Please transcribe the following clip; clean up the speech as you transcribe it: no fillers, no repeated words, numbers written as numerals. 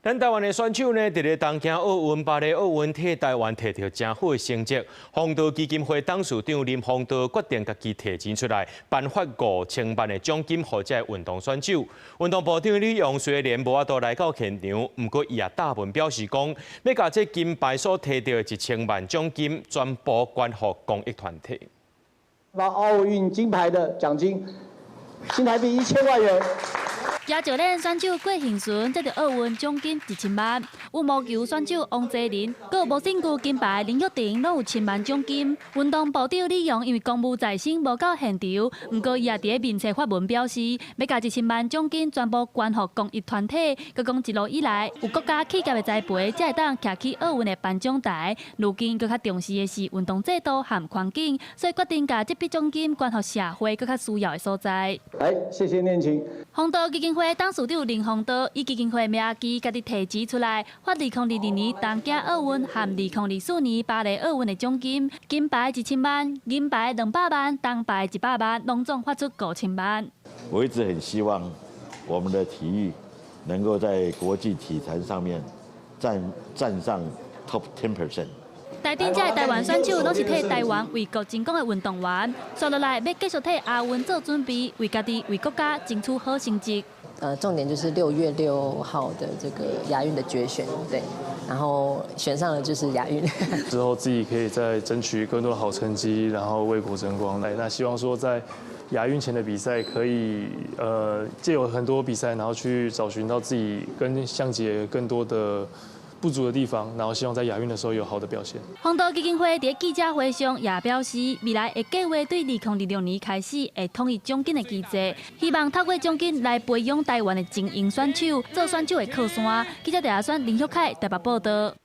咱台灣的選手呢，佇咧東京奧運、巴黎奧運替台灣提著誠好的成績。弘道基金會董事長林弘道決定家己提錢出來，頒發五千萬的獎金予這个運動選手。運動部長李勇雖然無法度來到現場，毋過伊也貼文表示講，欲共這金牌所提著的一千萬獎金全部捐予公益團體。拿奧運金牌的獎金，新台幣1000萬元。野石輪選手郭婞淳得著奧運獎金一千萬，羽毛球選手王齊麟、閣無身球金牌林玉婷攏有千萬獎金。運動部長李勇因為公務在身無到現場，毋過伊也佇咧面冊發文表示，欲共一千萬獎金全部捐予公益團體。閣講一路以來有國家企業的栽培，才會當徛起奧運的頒獎台。如今閣較重視的是運動制度和環境，所以決定共這筆獎金捐予社會閣較需要的所在。來，謝謝念琴。弘道基金會董事長林弘道以基金會名義，家己提錢出來，發2022年東京奧運和2024年巴黎奧運的獎金，金牌一千萬，銀牌200萬，銅牌100萬，攏總發出五千萬。我一直很希望我們的體育能夠在國際體壇上面站上 top 10%。台頂這个台灣選手攏是替台灣為國爭光的運動員，紲落來欲繼續替亞運做準備，為家己、為國家爭取好成績。重點就是6月6號的這個亞運的決選，對，然後選上了就是亞運。之後自己可以再爭取更多的好成績，然後為國爭光。來，那希望說在亞運前的比賽可以，藉由很多比賽，然後去找尋到自己跟向杰更多的不足的地方，然後希望在亞運的時候有好的表現。弘道基金會佇記者會上也表示，未來會計劃對2026年開始會統一獎金的機制，希望透過獎金來培養台灣的精英選手，做選手的靠山。記者鄭阿選林旭凱台北報道。